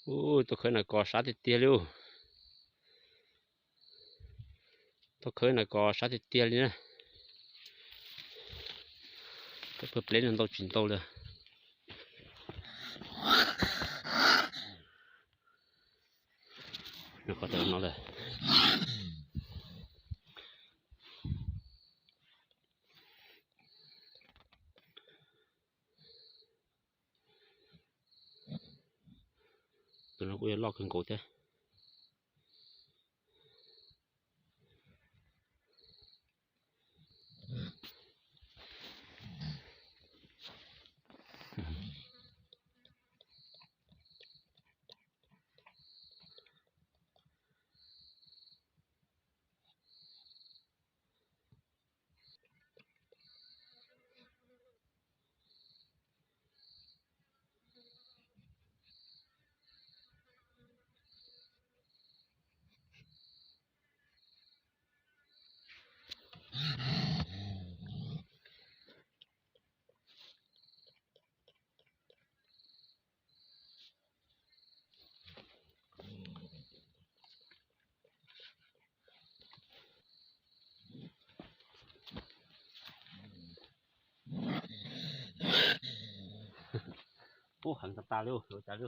Ub, tuaj khawb nas kos sab tiag tiag li ub. Tuaj khawb nas kos sab tiag tiag li na. Peb pleb no ntau tsis ntau lawm. Nws qhov tawm no lawm. Tus no kuj yog loj kawg nkaus thiab. Ub, heev tas tas li, ua cas li.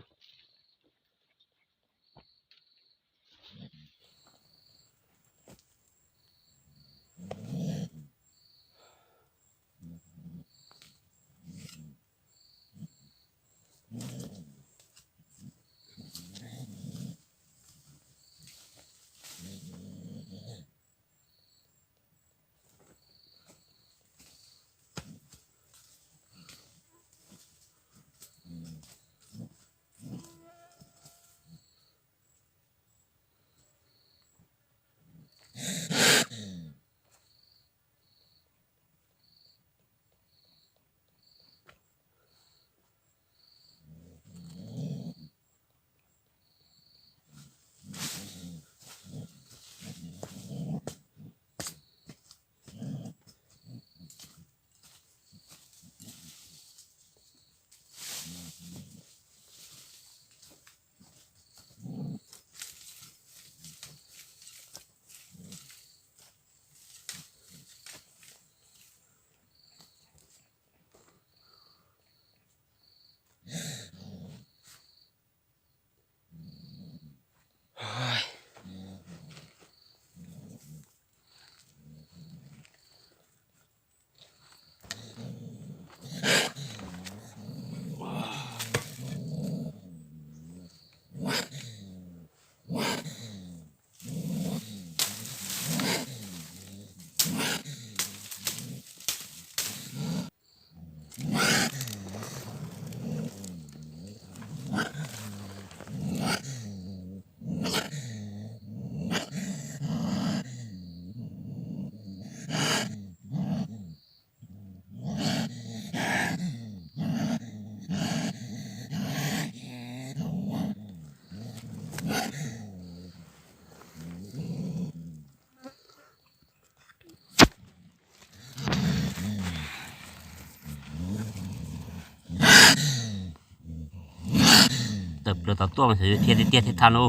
Tawm plaws tom tuaj mas xyov yuav dhia tiag tiag thiab tha no.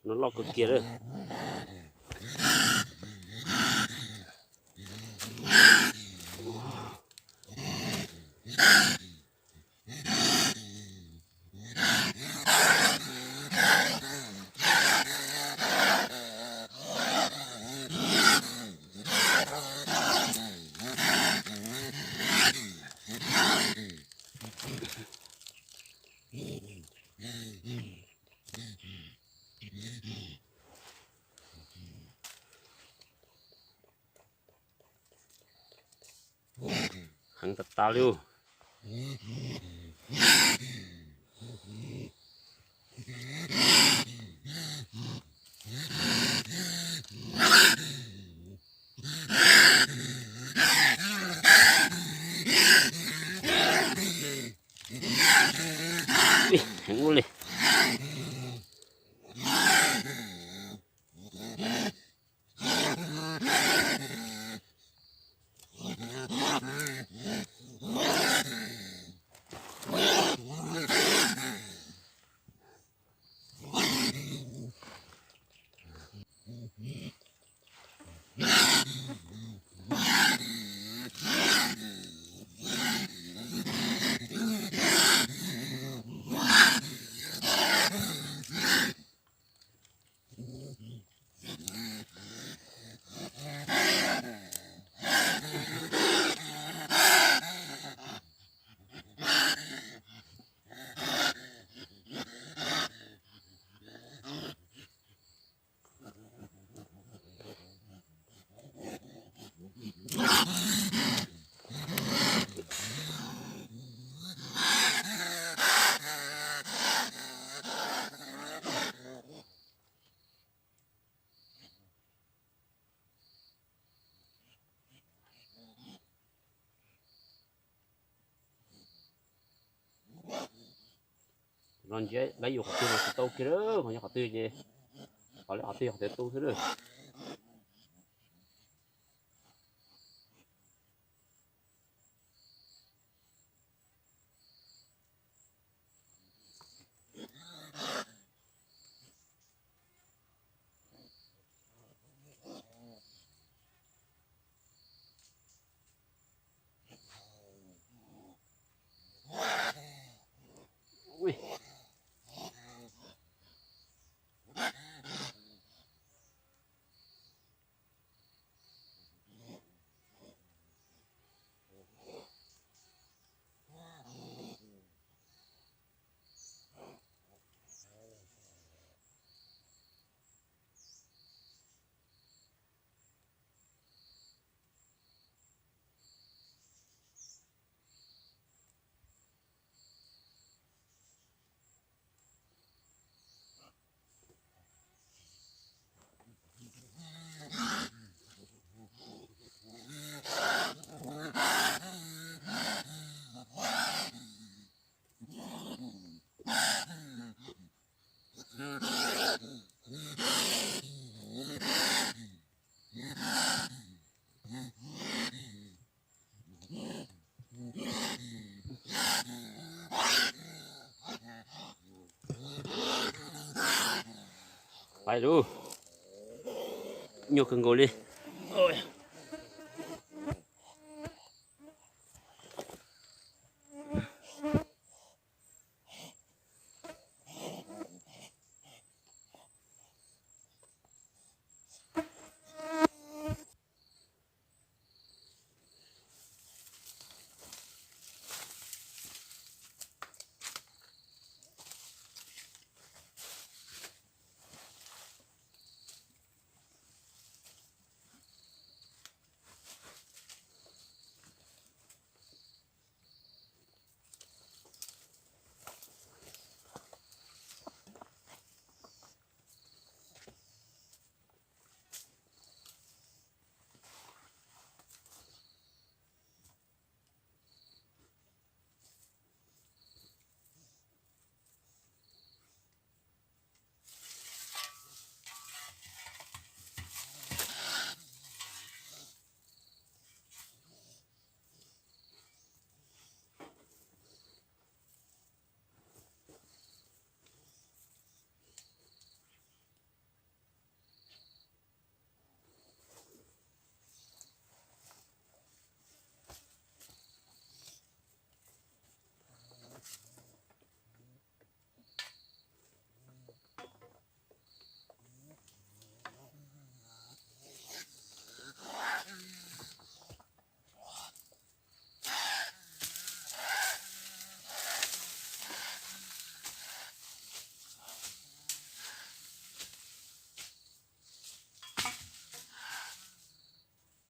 No loj kawg kiag lawm. Heev tas tas li. Heev ua li. Los ntsia lawv yuav qhov twg los tsis tau kiag lawm, qhov nyob qhov twg ces qhov lawv qhov twg qhov twg tu xwb lawm. Pais lawm, nyuaj kawg nkaus li.